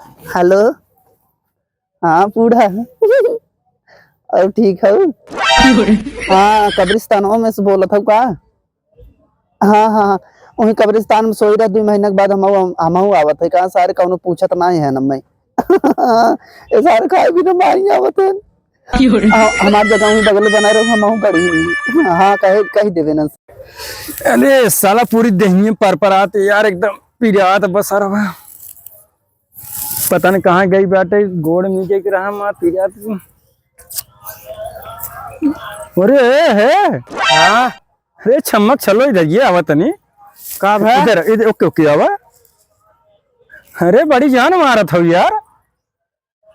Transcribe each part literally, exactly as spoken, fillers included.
हेलो, हाँ बूढ़ा, और ठीक हऊ? हाँ, कब्रिस्तानवा में से बोलत हऊ का? हाँ, हाँ, हाँ, वही कब्रिस्तान में सोई रह, दुइ महीना के बाद हमहू, हमहू आवत है। कहाँ सारे कौनो पूछत नाहीं है न मैं। ये सारे खाए बिना मारी आवत है। हाँ, हमार जगह वही बगल बनाए रहो, हमहू गड़ी। हाँ, कहे, कह देवे न। अरे साला पूरी देहिये पर पर आते यार, एकदम पिरात बस सारा। पता नहीं कहाँ गई बाटे, गोड़ मीजे के रहा माँ पिरात। अरे हे। हाँ। अरे छम्मक छलो इधर ये आवा तनी। का भा? इधर, इधर, ओके, ओके, आवा। अरे बड़ी जान मारत हो यार।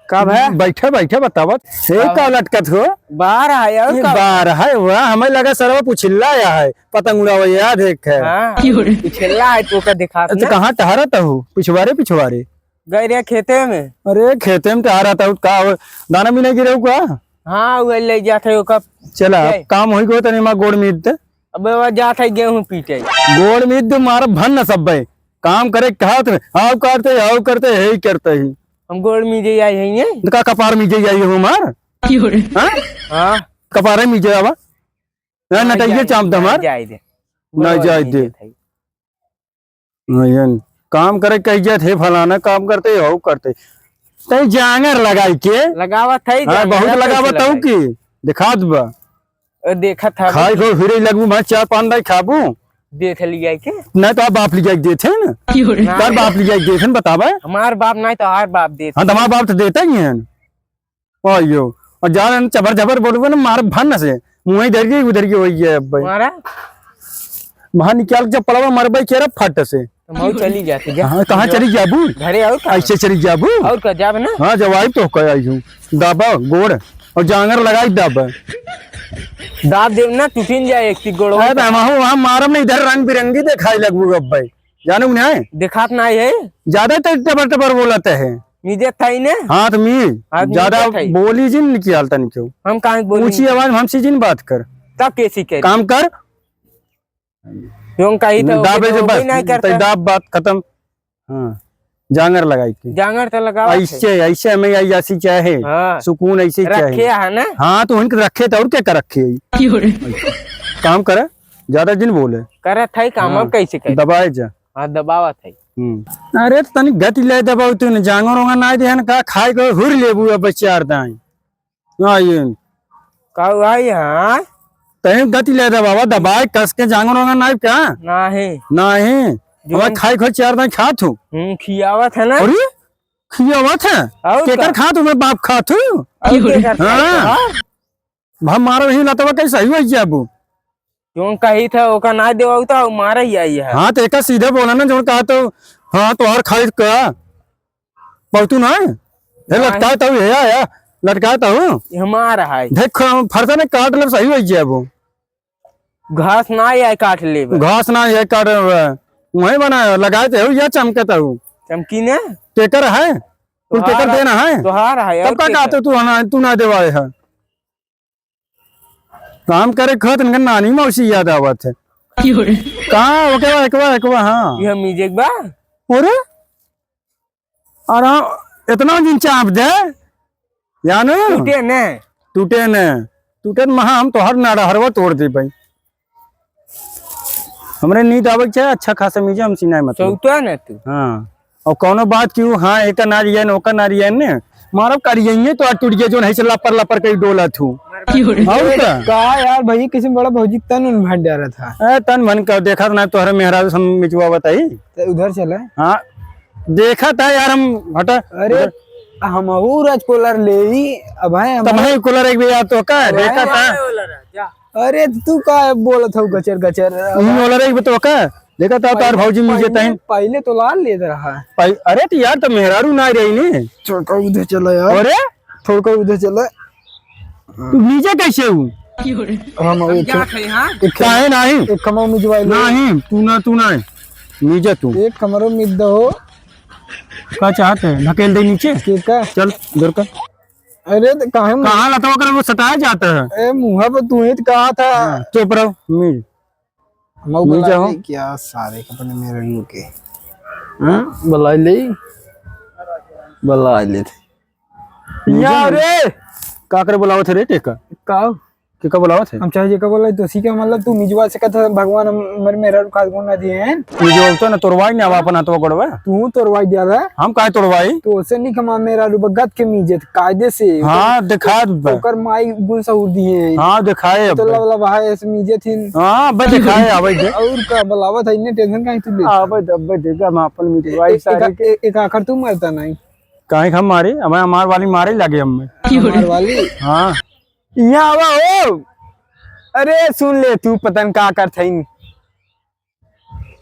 का भा? बैठे, बैठे बतावत। हे का का भा? लटकत हो? बार है और ये का? बार है, वाह, हमें लगा सरवा पुछिल्ला आया है। पतंग उड़ावे याद है, खैर। हाँ, पुछिल्ला है तो का दिखात तो ना। कहाँ टहरत हो? पिछवारे, पिछवारे। गए रहे खेते में। अरे खेते में टहरत हो, का हो? दाना भी नहीं गिरे हो का? हाँ, वो ले जात है ओका। चला, अब काम होई गो तनी मा गोड़ मीद दे। अबे वो जात है गेहूं पीटे। गोड़ मीद दे मार भन न सब बे। काम करे कहा तने, हाउ करते, हाउ करते, हे ही करते ही। हम गोड़ मीजे आई है ये। तो का कपार मीजे आई हो मार? हाँ? हाँ। कपारे मीजे आवा। ना, ना, नटैये चाप दे हमार। जाए दे। ना जाए दे। भाई। हाँ, ये न-, काम करे कह जात हे फलाना काम करते, हो करते। तै जांगर लगाई के। लगावत है, हाँ, जांगर बहुत कैसे लगावत हूँ लगाई? कि दिखात बा। ओ, देखत है खाई बा। खो फिरे लगबू, भाई चार पान दाई खाबू। देख लिया के? नहीं तो आप बाप लिया के देते हैं ना। ना। तार बाप लिया के देते हैं, बतावे। हमार बाप नहीं तो हर बाप देते हाँ, तो हमार बाप तो देता ही है। आइयो, और जान चबर चबर बोलबे ना, मार भन से, मुँह इधर के उधर के होई है अब भाई। मारा? बाहर निकाल के चप्पलवा मारबे केरा फट से। तो मऊ चली जाती जा। हाँ, कहाँ जो चली जाबू? घरे आओ का? ऐसे चली जाबू? और का जाब ना? हाँ, जब आई तो कह आई हूँ। दाबा गोड़ और जांगर लगाई दाबा। दाब देव ना, टूटिन जाए एक ती गोड़। अरे, हम वहाँ मारम ना, इधर रंग बिरंगी दिखाई लगबू अब भाई। जाने उन्हें? दिखात नहीं है। ज्यादा तो टबर टबर बोलत है। मीजे थाई ने? हाँ, तो मी हाँ, ज्यादा मीजे थाई। बोली जिन निकालता नहीं क्यों? हम कहाँ बोली? ऊंची आवाज में हमसे जिन बात कर। तब कैसी कह? काम कर। यूं कही तो दाबे ओके से तो बस, नहीं करता। तै दाब बात खत्म। हाँ, जांगर लगाई के। जांगर तो लगावा ऐसे, ऐसे हमें आई ऐसी चाहे। हाँ। सुकून ऐसे रखे चाहे। है ना? हाँ, तो उनके रखे तो और क्या कर रखे है? काम करे, ज्यादा जिन बोले। करत है काम, हाँ, अब कैसे करे? दबाए जा। हाँ, दबावत है। हम्म। अरे, तो तनी गति ले दबाओ तू ने, जांगर ओंगर ना देहन का, खाए को हुर लेबू अब चार दाई। हाँ, ये। का हुआ यहाँ? तनी गति ले दबावा, दबाए कस के जांगर ओंगर ना का? नाही। नाही। जो हमारे खाए को चार दाई खात हो। हम्म, खियावत है ना? अरे, खियावत है? और केकर का? खात हो? मैं बाप खात हूँ। और केकर खात हाँ। हो? हम मारो ही लतवा कैसे ही वही जाबू। क्यों कही था ओका ना देवाऊ तो मारा ही आई है। हाँ, तो एका सीधे बोला ना, जो कहा तो, हाँ, तो और खाई का, बहुतू ना है। हे नहीं। लटकाए तो, हे आया, लटकाए तो हूँ। ये हमारा है। देख, फरसा ने काट ले, सही हो जाबू। घास ना आए, काट लेबे। घास ना आए, काट लेबे। वही बना, लगाए तो हो, या चमकता हो। चमकी ने? केकर है? कुल तोहार केकर है, देना है? तोहार है, तब और का केकर? कहते तू ना, तू ना देवाए है? काम करे खत इनका नानी मौसी याद आवत है। कहाँ? ओके बा, एक बा, एक बा, हाँ। ये music बा? अरे? और हाँ, इतना दिन चाप दे, जानो? टूटे ने। टूटे ने। टूटे न महा, हम तो हर नाड़ा हरवा तोड़ दे भाई। हमरे नींद आवे के चाहे, अच्छा खासा मीजे, हम सिनाए मतलब। सोता ने तू? हाँ। और कौनो बात क्यों, हाँ, एका नारियन, ओका नारियन ने, मारब करिये तो आ टूट गया, जोन है से लपर लपर कई डोला थू। और का? का यार, भैया किसी बड़ा भौजी तन उन भंडारा था। ए, तन भन का देखा ना, तोहरे मेहरारू सम मिचवा बताई। तो उधर चला। हाँ, देखा था यार, हम हटा। अरे, उधर। हमहू रज cooler ले ही, अब है तब हमारे है cooler एक भी यार तो का, अब देखा है था। अरे, तू का बोलत हो गचर गचर? ई वाला रही तो का? देखा था तार पहले, भौजी मिल जाता है। पहले, पहले तो लाल लेत रहा। पहले, अरे तो यार, तो मेहरारू ना रही ने। थोड़का उधर चला यार। अरे? थोड़का उधर चला। तू नीचे कैसे हूँ? हम एक, क्या है, हाँ? एक काहे नहीं? एक खमा मिजवाई ले। नहीं, तू ना, तू ना। नीचे तू। एक खमरो मिद दो। का चाहते हैं? ढकेल दे नीचे। के का? चल, इधर का। अरे, तो काहे में कहाँ लतवा कर वो सताया जाता है? ए, मुँह पे तू ही तो कहा था। हाँ, चुप रहो, मीज। मऊ मीज बुला जाओ। ले क्या सारे अपने मेरे मुँह के? हाँ, बुला ले। बुला लेते। या रे, का करे बुलावत है रे, टेका? का? के का बुलावत है? हम चाहे जेका बोला, तो उसी के मतलब तू मिजवा सकत है, भगवान हम-, हमर मेहरारू खास गुण ना दिए हैं। मिजवा तो ना तोड़वाई ना, अब अपन हथवा गोड़वा। तू तोड़वाई दिया है। हम काहे तोड़वाई? तो उसे नहीं कमा मेहरारू बगत के मिजत कायदे से। हाँ, दिखा दे। ओकर माई गुण सहूर दिए हैं। हाँ, दिखाए तो अब। लवला भाई ऐसे मिजत ही। हाँ, अब दिखाए, अब दे। और का बुलावत है, इन्ने tension काहे तू लेत है? अब दे, अब दे, हम अपन मिजवाई ए-, सारे एक, के। ए-, एक आखर तू मरता नहीं। काहे के हम मारे? अब हमार वाली मारे लगे हमें। हमार वाली? हाँ। यहाँ आवा हो। अरे सुन ले तू, पतन का करत हईन।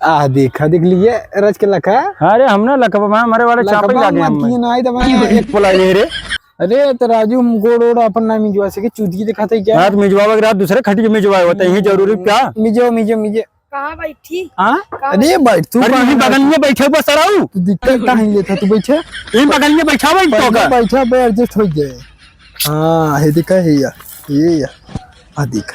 आ देखा, देख लिए रच के लखा। अरे हम ना लखबा, हमारे वाले लखबा चापे लागे हम। मानती ना आई दबा एक बोला ले रे। अरे तो राजू, हम गोड़ ओड़ अपन ना मिजवा सके, चूतिया दिखाते क्या? रात मिजवावे के रात दूसरे खटिया मिजवाए होते, यही जरूरी क्या? मिजो, मिजो, मिजो। कहाँ बैठी? हाँ? कहाँ अरे बैठ, तू अरे कहाँ यही बैठ? बगल में बैठे बस रहा हूँ। तू दिक्कत कहाँ लेता, तू बैठे? यही बगल में बैठा बैठ तो पहले का? बैठा बे, adjust हो जाए। हाँ, हे देखा, हे या, ये या, आ देख।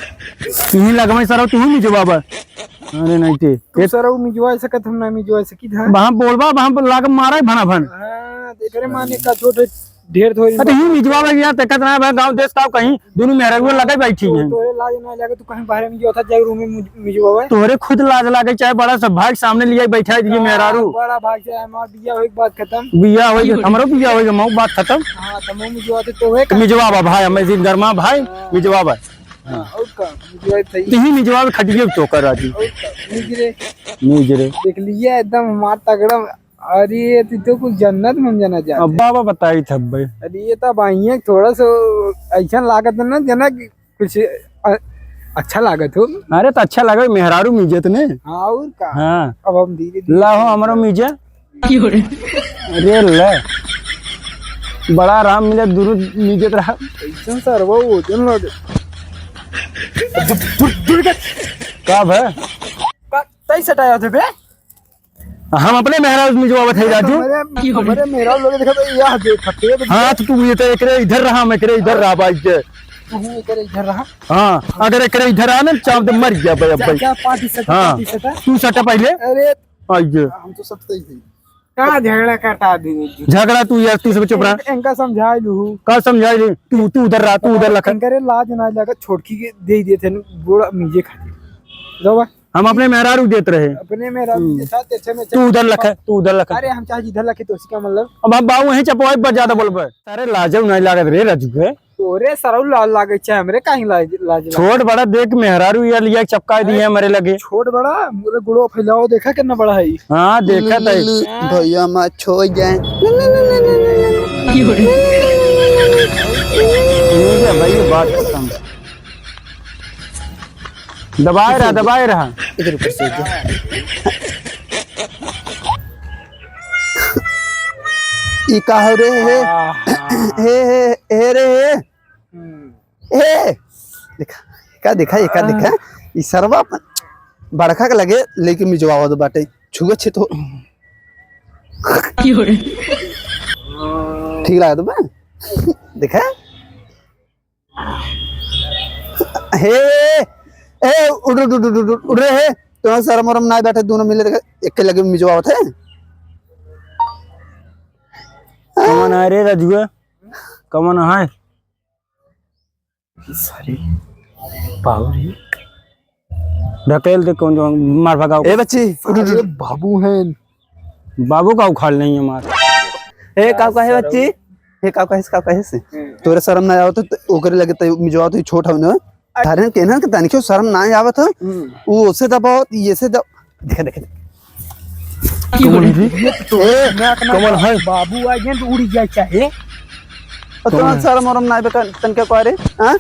तुही लगवाई सरऊ, तुही मिजवाबा। अरे नहीं ते। तू सरऊ मिजवा सकत, हम ना मिजवा सकी था। वहाँ बोलबा, वहाँ पर लाग मारा है भना भन। हाँ, देख रे माने का छोट ढेर थोड़ी अरे ही मिजवाबा यार, देखत ना बा गाँव देश का कहीं, दोनों मेहरारू लगे बैठी तो, हैं। तोरे लाज ना लगे, तू कहीं बाहर में जो था, जाए रूम में मिज-, मिजवावे। तोरे खुद लाज लागे, चाहे बड़ा सब भाई सामने लिए बैठा है, ये हाँ, मेहरारू। बड़ा भाई से हमार बिया होई के बाद खत्म। बिया होई के, हमरो बिया होई के, मऊ बात खत्म। हाँ, तो मऊ मिजवाते तो है तो का? मिजवाबा भाई, हमें जिन गरमा भाई, हाँ। मिजवाबा। हाँ। और का? मिजवाए सही। तुही मिजवाबा खटिए तो कर राजी। और का? मिजरे। मिजरे। देख लिया एकदम हमार तगड़ा। अरे, तू तो कुछ जन्नत में जाना चाहते। अब बाबा बताई था भाई। अरे, ये तो भाई है, थोड़ा सा ऐसा लागत है ना, जना कि कुछ अ-, अच्छा लागत हो। अरे तो अच्छा लगे, मेहरारू मिजत ने। हाँ, और का? हाँ। अब हम धीरे धीरे लाहो हमरो मिजा। अरे ले, बड़ा आराम मिले, दुनू मिजत रहा। ऐसन सरवा वजन लगे। दूर, दूर, दूर कर। का भे? का, तई सटाया थे बे? हम अपने मेहरारू मिजवावत है राजू। हमरे, हमरे मेहरारू लोग देखा तो यह देख, पेट हाँ, तो तू ये तो एकरे इधर रहा, हम एकरे इधर रहा, बाइक के। तू ही एकरे इधर रहा। हाँ, अगर एकरे इधर आ ना, चाप दे, मर गया भाई, अब भाई। क्या पार्टी सटा, हाँ, पार्टी सटा? तू सटा पहले। अरे, आइए। हम तो सटते ही थे। का झगड़ा करता आदमी? झगड़ा तू यार, तू सब चुप रहा। इन-, इनका समझा लू। का समझा लू? तू, तू उधर रहा, तू उधर लखा। इनकरे लाज ना लगा, छोटकी के दे दिए थे गोड़ा मीजे खातिर। जाओ बा। हम अपने मेहरारू देत रहे। अपने मेहरारू हम्म। के साथ अच्छा में तू उधर लखा, तू उधर लखा। अरे हम चाहे जिधर लखे तो उसका मतलब। अब हम बाबू वहीं चपवाई पर ज्यादा बोलबे। अरे लाजो नहीं लागत रे राजू के। तोरे सरऊ लाज लागे चाहे हमरे काहे लाज, लाज लागे? छोट बड़ा देख मेहरारू यार लिया चपकाए दिए हमरे लगे। छोट बड़ा, मोरे गुड़वा फैलाओ देखा कितना बड़ा है। हाँ, देखा ले, ले, ले, भैया मत छो जाए। ठीक है भाई, ये बात खत्म। दबाए रहा, दबाए रहा। इधर ऊपर से इधर। ई का हो रे हे? हे, हे, हे रे हे। हम्म। हे, देखा, का देखा, ये का देखा? ई सरवा अपन बड़का के लगे लेके मिजवावत बाटे। छुए छे तो। ठीक लागत बा? देखा? हे, ए, उठ, उठ, उठ रे, हे। तोहरा शरम वरम नाय बाटे, दोनों मिले देखे, एके लगे मिजवावत है। कमन है रे रजुआ? कमन है? सारे बाबू रे। ढकेल दे कौन जो मार भगाओ। ए बच्ची, उठ, उठ, उठ। अरे बाबू हैं। बाबू का उखाड़ नहीं है मार। ए, का कहे बच्ची? ए, का कहे, का कहे से? हम्म। तोरे शरम ना आवत, तो ओकरे लगे तो मिजवा, तो छोट हव ना। अरे केनन के तनिको शरम ना आवत ह। हम्म। वो उसे दबाओ, ये से दब-, देखे, देखे, देखे। की बोले? ये तो ए, ना, ना, कमल है। बाबू आ गए तो उड़ जाए चाहे। और कमल तोरा है। शरम वरम ना आवे का, तनके को रे? हाँ?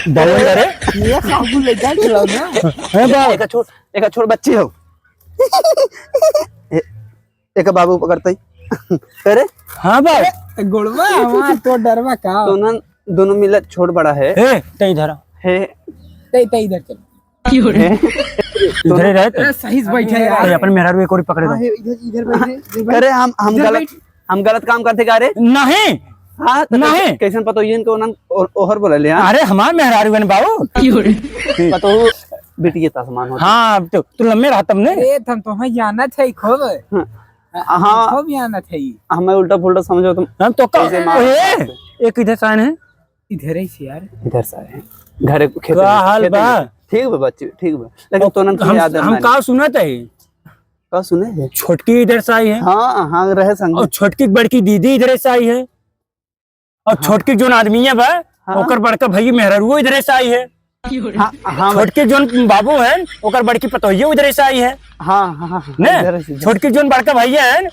बाबू का रे? ये बाबू ले जा खिलाओ ना। है बाबू। एक छोड़, एक छोड़ बच्ची हो। ए, एक बाबू पकड़ते ही। अरे? हाँ बाबू। ए, गोड़वा, हमार तो डरवा का? तो ना, दोनों मिला छोट बड़ा है। ए, तई इधर आ। है। तई, तई इधर चल। है। इधर ही रहे तो। अरे सही से बैठे यार। ए, अपन मेहरारू एक और पकड़े दो। हाँ, इधर, इधर बैठे, इधर बैठ। अरे हम, हम इधर गलत, बैठ। हम गलत काम करते का रे? नहीं। हाँ, तो नहीं। कैसे, कैसन पता ये इनको ना ओ-, ओहर बोला ले, हाँ? अरे हमार मेहरारू बन बाबू। पता हो, बेटी ये तसमान होता। हाँ, तो तू लम्बे रहा तब ने। अरे, हम तो हाँ जानत है खूब। हाँ। हाँ। खूब जानत है ये। हमें उल्टा पुल्टा समझो तुम। हम तो का, कैसे मार ए, खाते? एक इधर से आए हैं। इधर ही से यार। इधर से आए हैं। घर खेत का में, हाल खेत बा? में। ठीक बा बच्ची, ठीक बा। लेकिन अब तोनन के हम, याद हम नहीं। का सुनत है? का सुने है? छोटकी इधर से आई है। हाँ, हाँ, रहे संग। और छोटकी बड़की दीदी इधर से आई है। और हाँ। छोटकी जोन आदमी है बा, हाँ। ओकर बड़का भाई मेहरारुओ इधरे से आई है। हाँ, हाँ, छोटकी जोन बाबू है, ओकर बड़की पतोहियो इधरे से आई है। हाँ, हाँ, हाँ, ने? इधरे से, इधरे से। छोटकी जोन बड़का भैया है।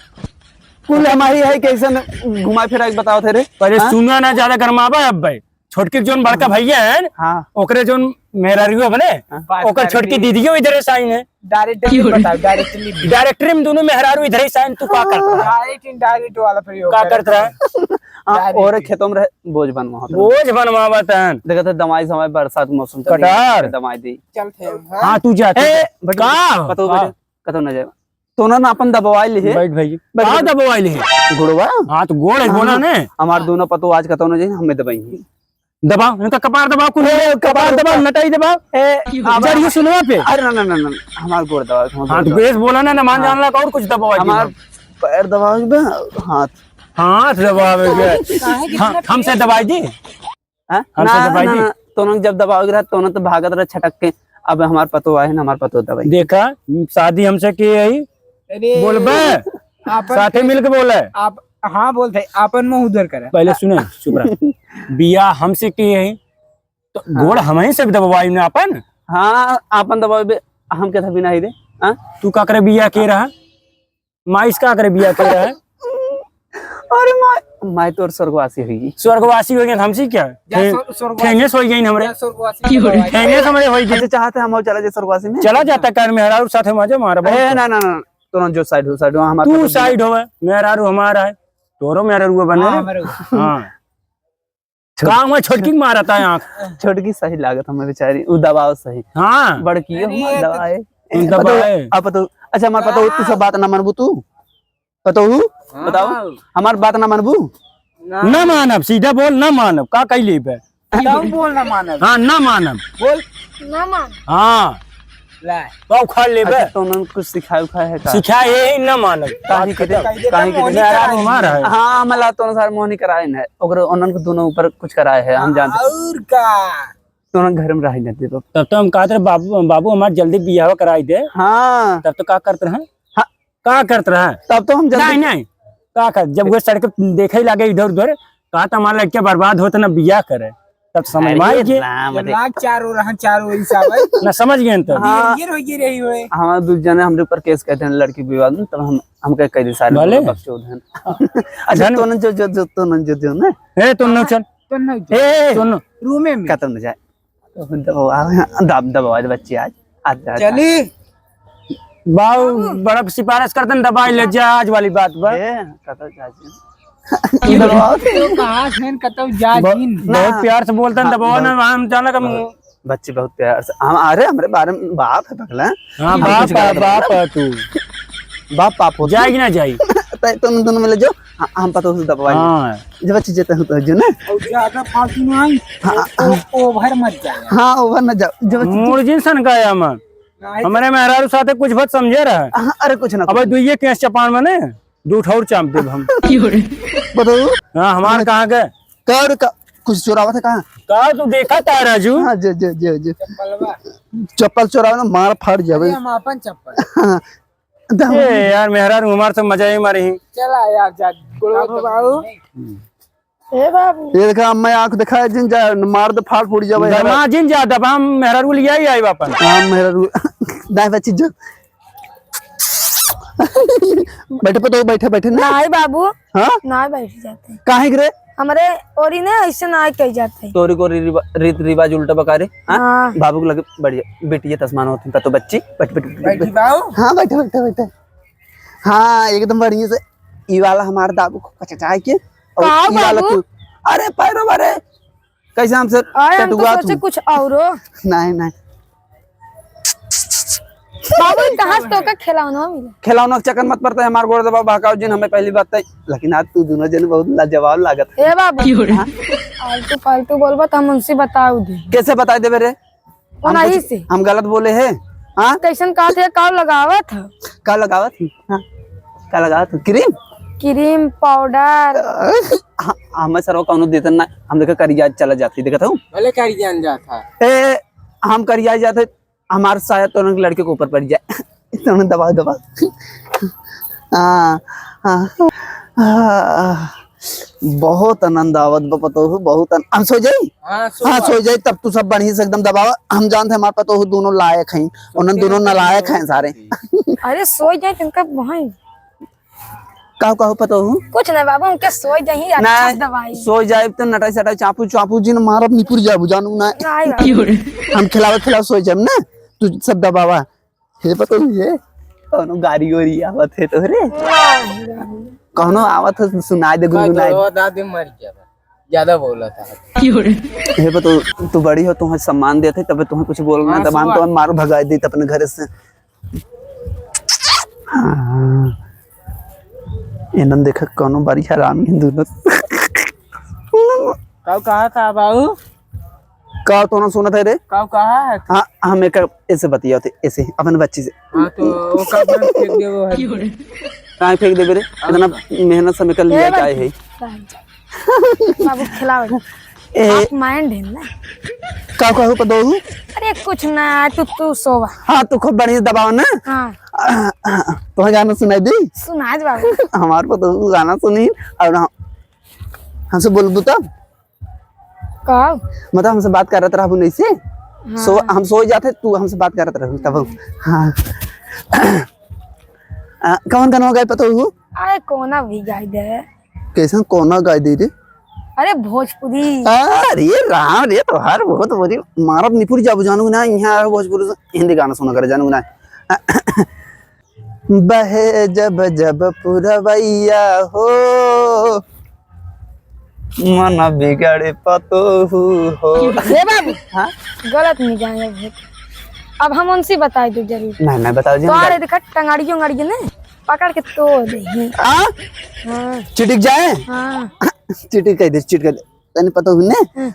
कुल हमारी है, कैसन घुमा फिरा के बताओ थे रे? पहले हाँ? सुना ना, ज्यादा गरमावा अब भाई। छोटकी जोन बड़का हाँ। भैया है, हाँ। ओकरे जोन मेहरारुओ बने, हाँ। ओकर छोटकी दीदियो इधरे से आई है। Directly बताओ, directly। Directly में दोनों मेहरारू इधर ही साइन, तू का करत रहा? Direct, indirect वाला प्रयोग का करत रहा? हाँ, direct। और खेतों में रहे, बोझ बनवावत रहे। बोझ बनवावत हन। देखत है, दवाई, दवाई, बरसात के मौसम चल रही है, कटार। दवाई दी। चलते हैं हम, हाँ? हाँ, तू जा, तू ए, जा। बट का? कतौ हाँ। बैठे, कतौ ना जाए। तोनन अपन दबवाई लिहे। बैठ भाई। बैठ, का बैठ। दबवाई लिहे? गुड़वा? हाँ, तो गोड़ है, हाँ, बोला हाँ। ने। हमार दोनों पतोह आज कतौ ना जाए, हमें दबाई। दबाओ, इनका कपार दबाओ, कुल ए, कपार कपार दबाओ, दबाओ। नटाई दबाओ। ए, आ, जरियो सुनवा पे। अरे ना, ना, ना, ना, हमार गोड़ दबाओ, हमार हाँ, गोड़ तो दबाओ। बेस बोला ना, ना मान हाँ। जानला का और कुछ दबाओ जी। हमार पैर दबाओ बे, हाथ। हाथ दबाओ बे। काहे के हाँ, इतना हमसे तेज? दबाई दी। हाँ? हमसे ना, दबाई ना, दी। ना, तोनन जब दबाओ रहा, तोनन तो भागत रहे छटक के। अब हमार पतोह आए ना, हमार पतोह दबाई। देखा, शादी हमसे के है? अरे। बोलबे? आपन साथे के मिलके बोले। आप, हाँ, बोलते, आपन मुंह उधर करे। पहले सुने, चुप रह। बियाह हमसे के है, तो हाँ। गोड़ हमहीं से दबवाई ना अपन। हाँ, आपन दबावे, हम के था बिना ही दे। हाँ? तू का करे बियाह के रहा? माइस का करे बियाह के रहा? अरे माई, माई तोर स्वर्गवासी होगी। स्वर्गवासी होगी, हमसे क्या? जा ठे-, स्वर-, स्वर्गवासी। ठेंगे सोई गई हमरे। जा स्वर्गवासी की हो रही? दबाई। ठेंगे हमरे होई गई। अच्छा, चाहते हम और चला जाए स्वर्गवासी में? चला जाता कर मेहरारू साथे मजा मार, ए, बहुत। ना, ना, ना, ना। तोनन जो side हो, side हो, हमार तू पतोह side होवे, मेहरारू हमारा है, तोरो मेहरारू बने हाँ, रे। हमारे हाँ। छोट-, का हुआ, छोटकी के मारत है आँख? छोटकी सही लागत हमें बेचारी, उ दबाओ सही। हाँ। बड़की अरे, हमार ये तो दबाए। उ दबाए। पतोह, अब पतोह, अच्छा, हमार पतोह, तू सब बात ना मानबू तू? पतोहू, हाँ। बताओ, हमार बात ना मानबू? ना। ना मानब, सीधा बोल, ना मानब, का कही लेबे? एकदम बोल ना मानब। हाँ, ना मानब। बोल। ना मान। हाँ। ला। का उखाड़ लेबे? अच्छा, तो उन्होंने कुछ सिखाया उखाया है का? सिखाए ही ना मानब। काहे बात के खत्म। दे-, काहे के दे-, मेहरारू हमार है। हाँ, मला तो सार मोहनी कराए न है। ओकरे उन्होंने को दोनों ऊपर कुछ कराए है, हम जानते। और का? तो उन्होंने घर में रह ही नहीं देबो। तब तो हम कहते रहे, "बाबू, बाबू, हमार जल्दी बियाह कराई दे।" हाँ। तब तो का करते रहे? हाँ। का करत रहा? तब तो हम जल्दी नहीं, नहीं। का कर, जब वो सड़क देखे लागे इधर उधर, कहा तो हमारा लड़का बर्बाद होत ना बियाह करे, तब समझ में अरे आई के। राम रे। लाख चार ओर हैं, चार ओर ही सब है। ना समझ गए तो। हाँ। ये रहो, ये रही हुए। हमारे दू जने हमरे ऊपर केस कहते हैं लड़की विवाद में, तब हम, हम कह, कह दे सारे भले। लोग बकचोद हैं। अच्छा, धन- तो न जो, जो, जो, तो न जो, जो ना। ए, तो न चल। तो न जो। ए, तो न। रूमे में। खत्म न जाए। दबाओ, आ, दब-, दबाओ आज बच्ची आज। आज, आज, चली। आज। बाऊ, बड़ा सिफारिश करते हैं, दबाई ले जा आज वाली बात बा। ए, कतौ जा जी। दबाओ। तो कहाँ से कतौ जा बहुत, जीन? बहुत ना। प्यार से बोलते हैं, हाँ, दबाओ ना, बहुत, हम जाना कम। बहुत, बच्ची बहुत प्यार से, हम, अरे, हमरे बारे में बाप है पगला। हाँ, हम बाप कुछ है, गलत बाप बोला। है तू। बाप, बाप होता जाए कि ना जाए? तै तुम दोनों मिले जो, हाँ, हम पता उसे दबाई। हाँ। जब अच्छी जेते हो तो जो ना। और ज्यादा फालतू ना आई, हाँ, ओ-, ओ-, हाँ। ओवर मत जाए। हाँ, ओवर ना जाओ। जब अच्छी मुर्जिन सन का है मन। नहीं तो हमारे मेहरारू साथे कुछ बात समझे रहा। हाँ, अरे कुछ ना, अबे कुछ ना। दुइये केस चपान में ने, दू ठौर चाप देब हम। बताओ। हाँ, हमार हाँ। कहाँ के? कर का, कुछ चोरावत है कहाँ? का तू देखा था राजू? हाँ, जे, जे, जे, जे। चप्पलवा। चप्पल चोरावे ना, मार फाड़ जावे। अरे, हम आपन चप्पल। हाँ। ए यार, मेहरारू हमार तो मजा ही मारे ही। चला यार, जा, गोड़वा बाबू, तो बाबू। ए बाबू। ये देखा, अम्मा आँख दिखाए जिन जा, मार दे, फाड़ फूट जावे। दमा जिन जा, दबा हम मेहरारू लिया ही आई बापन। हाँ, मेहरारू। दाएं बच्ची जो। बैठे पतोह, बैठे, बैठे ना। नाहीं बाबू। हाँ? नाहीं बैठ जाते। काहे के रे? हमरे ओरी ने ऐसे नाहीं कही जाते। तोरी को री-, रिवा-, रीत रिवाज उल्टा बका रे। हाँ? हाँ। बाबू के लगे बढ़िया। बेटी ये तस्मान होती, पतोह बच्ची। बैठ, बैठ, बैठ, बैठ। बैठी बाऊ। हाँ, बैठे, बैठे, बैठे। हाँ, एकदम बढ़िया से। ई वाला हमार दाबू को कचचाए के। और कहाँ ई वाला बाबू? तू। अरे, पैरो बारे। कैसे हमसे अरे, हम तो टटुआ सोचे तू? कुछ औरो। नहीं, नहीं। बाबू, ई कहाँ से तोका खिलौना मिला? खिलौना के चक्कर मत पड़ता है, हमार गोड़ दबा बहकाओ जिन, हमें पहली बात तय। लेकिन आज तू दोनों जने बहुत लाजवाब लागत है। ए बाबू। हाँ? फालतू, फालतू बोलबा तो हम उनसे बताऊ दे। कैसे बताई देबे रे? वो हम नहीं कुछ, से। हम गलत बोले हैं? हाँ? कैसन कहत है, का लगावत है? का लगावत है? हाँ। का लगावत हो? क्रीम? क्रीम, पाउडर। ह-, हमें सरवा कौनो देतन ना, हम देखा करिया चला जात है, देखत हो? भले करिया जात है। ए, हम करिया जात है, हमार साया तो उनके लड़के के ऊपर पड़ जाए। तो उन्हें दबाओ, दबाओ। हाँ, हाँ, हाँ, बहुत आनंद आवत बा पतोहू, बहुत आन-, हम सो जाई? हाँ, सो हाँ, जाओ। सो जाई, तब तू सब बढ़िया से एकदम दबावा। हम जानते हैं हमार पतोहू दोनों लायक हैं, उन्हन दोनों नालायक हैं सारे। अरे सो जाए तुमका वहीं। काहू, काहू पतोहू? कुछ नहीं बाबू, हमके सो जाई, अच्छा ना, से दबाई। सो जाए तो नटाई सटाई चापू चापू जिन मारब निपुर जाबू जानू ना। नहीं बाबू। हम खिलावत खिलावत सो जाए ना, तू सब दबावा। हे पतोहू, हे कौनो गाड़ी ओरी आवत है तोहरे? नहीं बाबू। कौनो आवत है, सुनाई दे, गुनगुनाई दे। दादी मर गया बा। ज्यादा बोला था। हे पतोहू, तू बड़ी हो, तुम्हें सम्मान देते, तब तुम्हें कुछ बोलना, हाँ, दबान तो मारो, भगाई दी अपने घर से। हाँ। इन्हन देखा कौनो बड़ी हरामी है दोनों। काऊ कहा था बाबू? का तो ना सुनत है रे? काऊ कहा है? हाँ, हम एक ऐसे बतियाते, ऐसे अपन बच्ची से। हाँ, तो वो का बंद फेंक दे वो है। काहे फेंक देबे रे? इतना मेहनत से हम एकर ए लेके आए हैं। बाबू खिलाओ। ए, आप माइंड है ना? का कहू पतोहू? अरे कुछ ना, तू, तू सोवा। हाँ, तू खूब बढ़िया दबाओ ना। हाँ। तुम्हें गाना सुनाई दी? सुनाई दे बाबू। हमार पतोहू गाना सुनी और हम, हमसे बोलबू तब? का? मतलब हमसे बात करत रहबू नहीं से? हाँ। सो, हम सो जाते, तू हमसे बात करत रहबू तब। हाँ। आ, कौन गाना गाए पतोहू? अरे कोना भी गाई दे। कैसन कोना गाई दे रे? अरे भोजपुरी। अरे राम रे, तोहार बहुत बोली मारब निपुर जाबू जानू ना, यहाँ भोजपुरी से हिंदी गाना सुना करे जानू ना। बहे जब जब पुरवैया हो, मन बिगड़े पतोहू हो। ए बाबू, हाँ? गलत नहीं गाए अब। अब हम उनसे बताई दे जरूर। नहीं, नहीं, बताओ जी, हम तोहरे बता- देखा टंगाड़ियों गाड़ियों ने पकड़ के तोड़ दे। आ? हाँ। चिटिक जाए? हाँ। चिटिक कह दे, चिटिक कह दे। तने पतोहू ने? हाँ।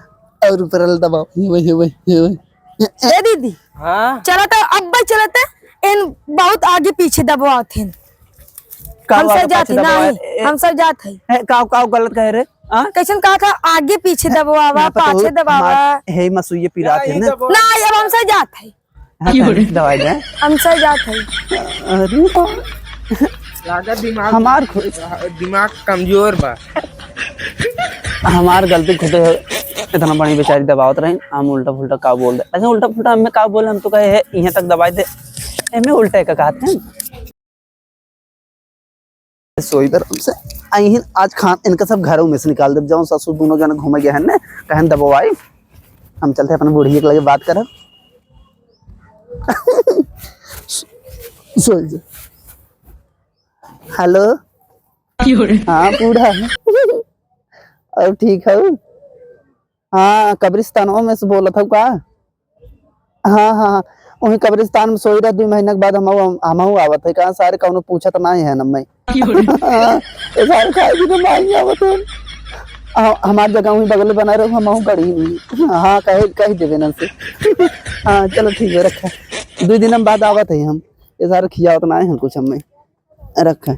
और ऊपर वाला दबाओ। ये वही, ये वही, ये वही। ए दीदी। हाँ। चला तो अब चलते, इन बहुत आगे पीछे दबावत हैं। का हम हुआ सब तो जात पाछे है, दबावा नहीं, है? ए, हम सब जात है। ए, का, का गलत कहे रे? हाँ? कैसन कहा था, आगे पीछे दबावा, ना, पतोहू, पाछे दबावा। हमार, हे मसुइये पिरात है ना? ना, अब हम सब जात है। हाँ, तो दवाई दे। हम सब जात है। अरे। लागत दिमाग हमार खु- दिमाग कमजोर बा। हमार गलती खुद है, इतना बड़ी बेचारी दबावत रही, हम उल्टा फुल्टा का बोल दे। अच्छा, उल्टा फुल्टा हमें का बोले, हम तो कहे है, यहाँ तक दबाई दे, एमे उल्टा का कहते हैं। सोई दर हमसे, आई आज खान इनका सब घरों में से निकाल दे, जाओ ससुर दोनों जन घूमे गए हैं ने, कहन दबवाई, हम चलते अपने बुढ़िया के लगे बात करब। सोई जा। हेलो। हाँ, बूढ़ा। और ठीक है? हाँ, कब्रिस्तानवा में से बोलत हऊ का? हाँ, हाँ, हाँ। वहीं कब्रिस्तान में सोई रह, दुई महीना के बाद हम, हम, हमहू आवत है। कहाँ सारे कौनो पूछत ना है नम्मे। हाँ, ये सारे खाए भी तो माई आवत है। हाँ, हमार जगह वहीं बगल बना रहो, हमहू गड़ी नहीं। हाँ, कहे, कह देवे ना से। हाँ, चलो ठीक है, रखा। दुई दिन हम बाद आवत है हम। ये सारे खियावत ना है हम कुछ हमें। रखा।